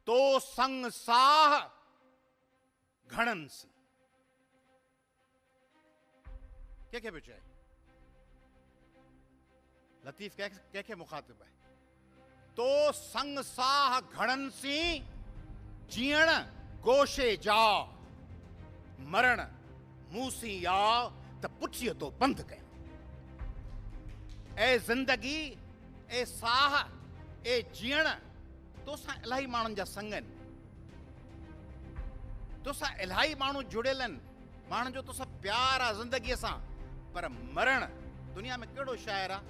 تو سڱ ساهه گهڻن سين. ڪنهن کي پيو چئي؟ لطيف ڪنهن کي مخاطب آهي؟ تو سڱ ساهه گهڻن سين، جيئڻ گوشي جا، مرڻ مون سين يا ته پٺيء تو پنڌ ڪيان. اي زندگي، اي ساهه، اي جيئڻ، توسان الاهي ماڻهن جا سڱ آهن، توسان الاهي ماڻهو جڙيل آهن، ماڻهن جو توسان پيار آهي زندگيء سان، پر مرڻ، دنيا ۾ ڪهڙو شاعر آهي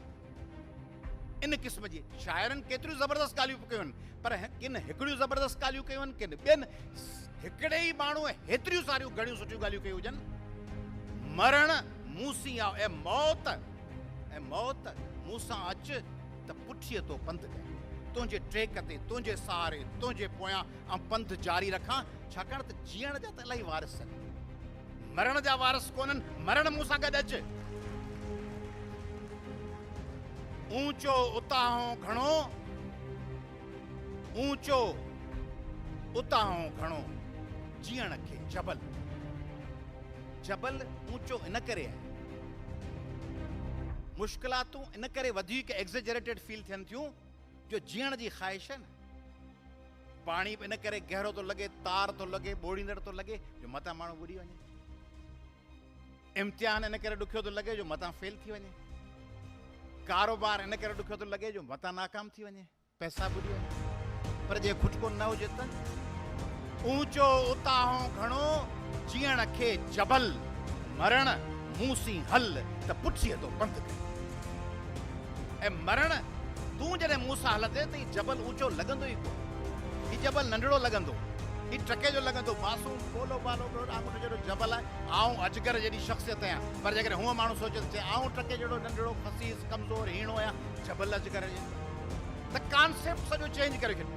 ان قسم جي؟ شاعرن ڪيتريون زبردست ڳالهيون به ڪيون آهن، پر ڪن هڪڙيون زبردست ڳالهيون ڪيون آهن، ڪن ٻين، هڪڙي ئي ماڻهوء هيتريون ساريون گهڻيون سٺيون ڳالهيون ڪيون هجن. مرڻ مون سين آء، اي موت، اي موت، مون سان اچ ته پٺيء تو پنڌ ڪيان. تنهنجي ٽيڪ تي، تنهنجي سهاري، تنهنجي پويان آئون پنڌ جاري رکان، ڇاڪاڻ ته جيئڻ جا ته الاهي وارث آهن، مرڻ جا وارث ڪونهن، مرڻ مون سان گڏ اچ. اونچو اتاهون گهڻو، اونچو اتاهون گهڻو، جيئڻ کي جبل. جبل اونچو ان ڪري آهي. مشڪلاتون ان ڪري وڌيڪ Exaggerated feel ٿين ٿيون جو جيئڻ جي خواهش آهي نه. پاڻي به ان ڪري گهرو ٿو لڳي، تار ٿو لڳي، ٻوڙيندڙ ٿو لڳي جو متان ماڻهو ٻڏي وڃي. امتحان ان ڪري ڏکيو ٿو لڳي جو متان فيل ٿي وڃي. ڪاروبار ان ڪري ڏکيو ٿو لڳي جو متان ناڪام ٿي وڃي. پئسا ٻڏي وڃن پر جي کٽڪو نه هجي ته؟ اونچو اتاهون گهڻو جيئڻ کي جبل، مرڻ مون سين هل ته پٺيء تو پنڌ ڪري. اي مرڻ تون جڏهن مون سان هلندين ته هي جبل اونچو لڳندو ئي ڪونه. هي جبل ننڍڙو لڳندو. هي ٽڪي جو لڳندو. معصوم ٻولو ٻالو ٻيو آڱوٺي جيڏو جبل آهي. آئون اجگر جيڏي شخصيت آهيان. پر جيڪڏهن هونء ماڻهو سوچي ته چئي آئون ٽڪي جيڏو ننڍڙو، خسيس، ڪمزور، هيڻو آهيان. جبل اجگر جيڏو ته ڪانسيپٽ سڄو چينج ڪري ڇڏيو.